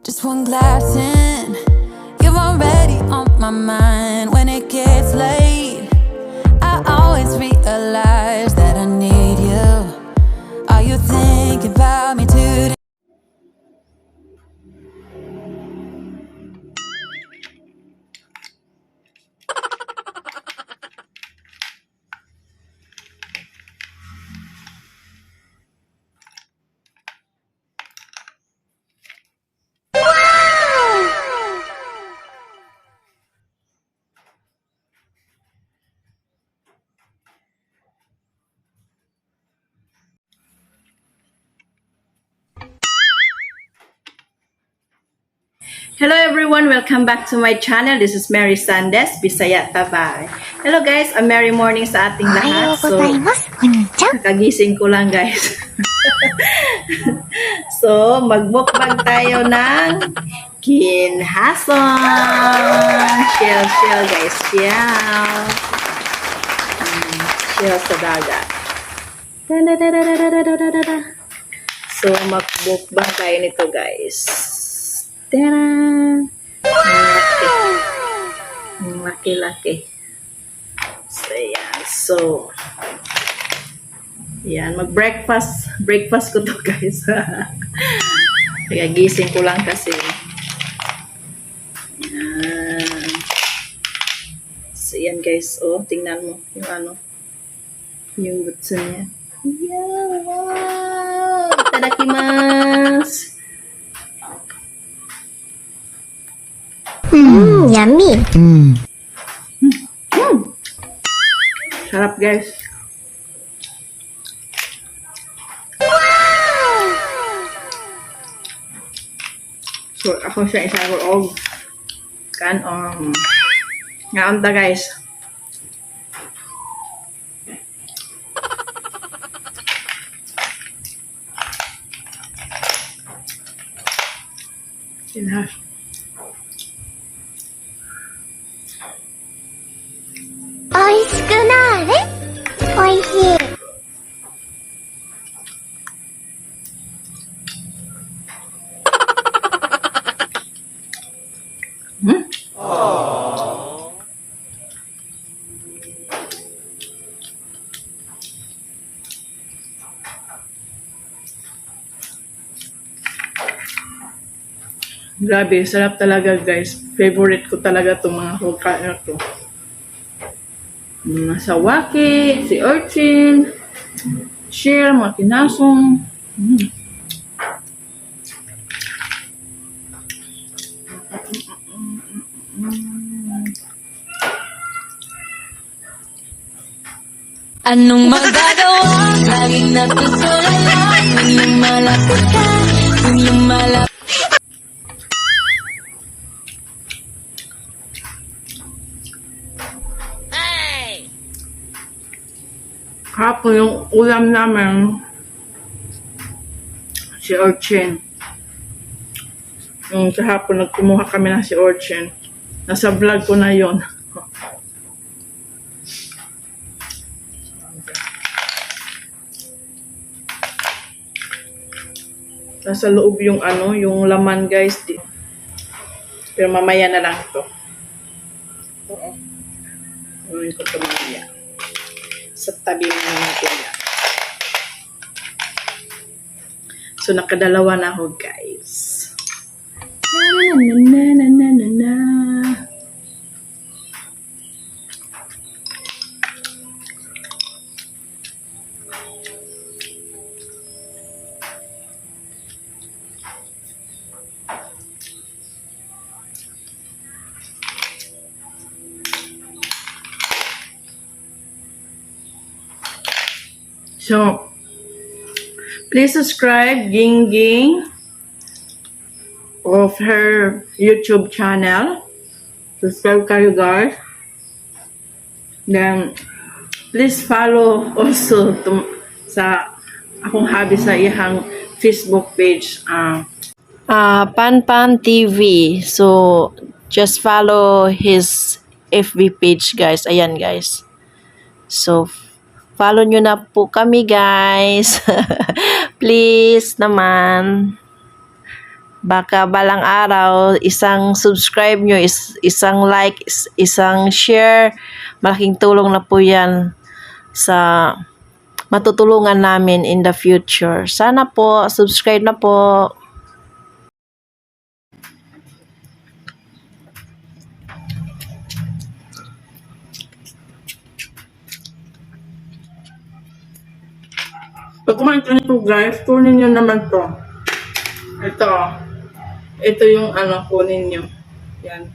Just one glass in, you're already on my mind. When it gets late, I always realize that I need you. Are you thinking about me today? Hello everyone, welcome back to my channel. This is Mary Sandes, Bisaya Tabay. Hello guys, a merry morning sa ating おはよ lahat. うござい So, ます。お兄ちゃん。 kagising ko lang, guys. So, magmukbang tayo ng kinhason. Shell, shell guys, shell. Shell sa dagat. Da-da-da-da-da-da-da-da. So, magmukbang tayo nito, guys. Tada! Ang laki. Ang laki-laki. So, ayan. So, yan, mag-breakfast. Breakfast ko to, guys. Kaya gising ko lang kasi. Yan. So, yan guys. Oh, tingnan mo yung ano. Yung butso niya. Yeah, wow! Itadakimasu! うん、yummy. Sarap, guys. So, ako siya isa ko og kan ngaon ta, guys. Yun. おいしくなーれ。おいしい。 Grabe, sarap talaga, guys. Favorite ko talaga itong mga pagkain na to. Mga sawaki, si urchin, shell, mga kinasong. Anong magagawa? Laging natutulala. Kung lumalapit ka, kung lumalapit. Kahapon yung ulam namin, si urchin. Yung kahapon nagkumuha kami ng si urchin. Nasa vlog ko na yon. Nasa loob yung ano, yung laman, guys. Pero mamaya na lang ito. Oo. Gawin ko ito mamaya. Sa tabi muna natin yan. So, nakadalawa na ako, guys. Na na na na na na na. So, please subscribe Ging Ging of her YouTube channel. Subscribe kayo, guys. Then, please follow also to, sa akong hobby sa iyang Facebook page. Pan Pan TV. So, just follow his FB page, guys. Ayan, guys. So, follow nyo na po kami, guys. Please naman. Baka balang araw, isang subscribe nyo, isang like, isang share, malaking tulong na po yan sa matutulungan namin in the future. Sana po, subscribe na po. Pag kumain ka nito, guys, kunin nyo naman to. Ito. Ito yung ano, kunin nyo. Yan.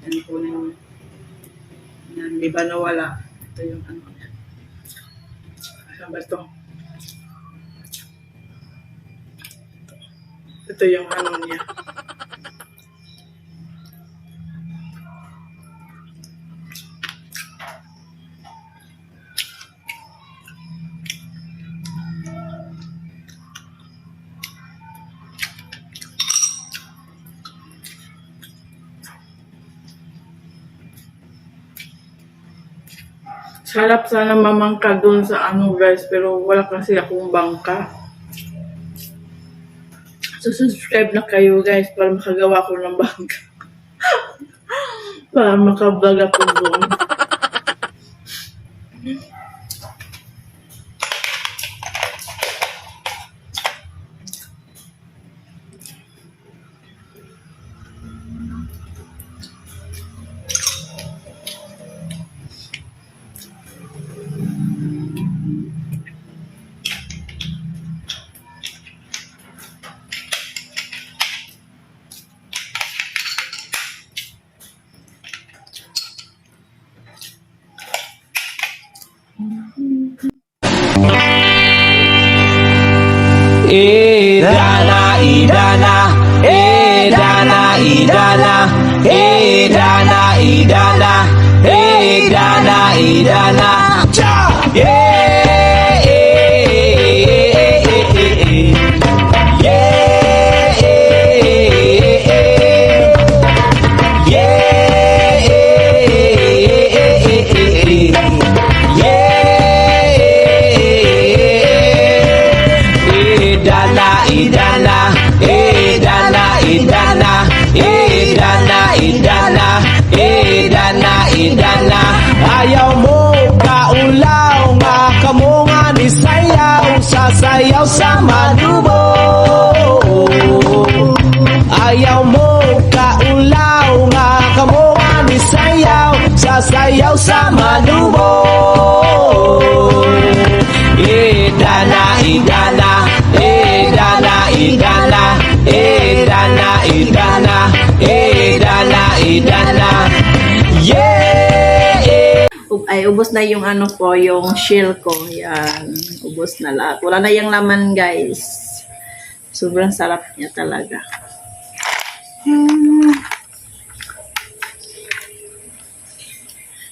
Yan, kunin nyo. Yan, di ba nawala? Ito yung ano. Saan ba ito? Ito yung ano niya. Sarap sana mamangka dun sa ano, guys, pero wala kasi akong bangka. So subscribe na kayo, guys, para makagawa ko ng bangka. Para makablog ako doon. Idana, idana, idana, idana, idana, idana, idana, idana. Cha! Yeah! Yeah! Yeah! Yeah! Idana, idana, idana, idana, idana, idana, idana, idana. Ayaw mo kaulaw nga kamo nga ni sayaw, sasayaw sa manubo. Ayaw mo kaulaw nga kamo nga ni sayaw, sasayaw sa manubo. Idana, idana, idana, idana, idana, idana, idana, idana. Yeah! Ay, ubos na yung ano ko, yung shell ko. Yan, ubos na lahat. Wala na yung laman, guys. Sobrang sarap niya talaga.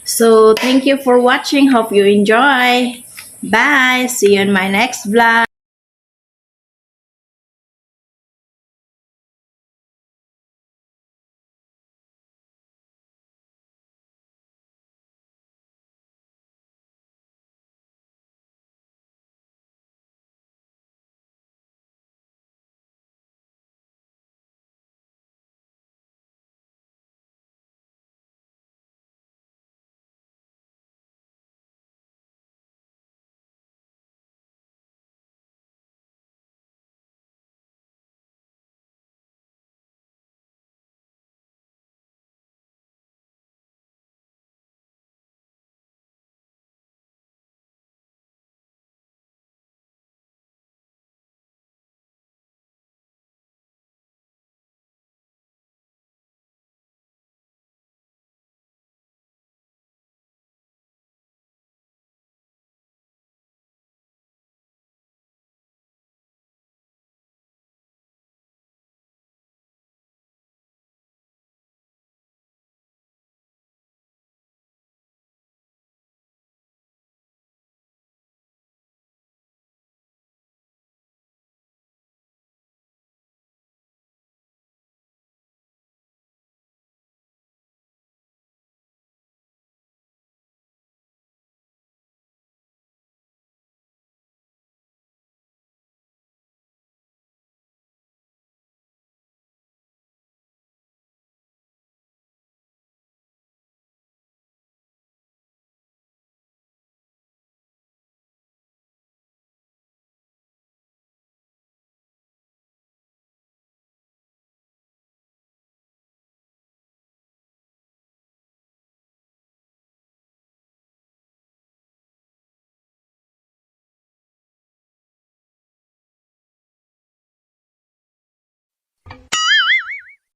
So, thank you for watching. Hope you enjoy. Bye. See you in my next vlog.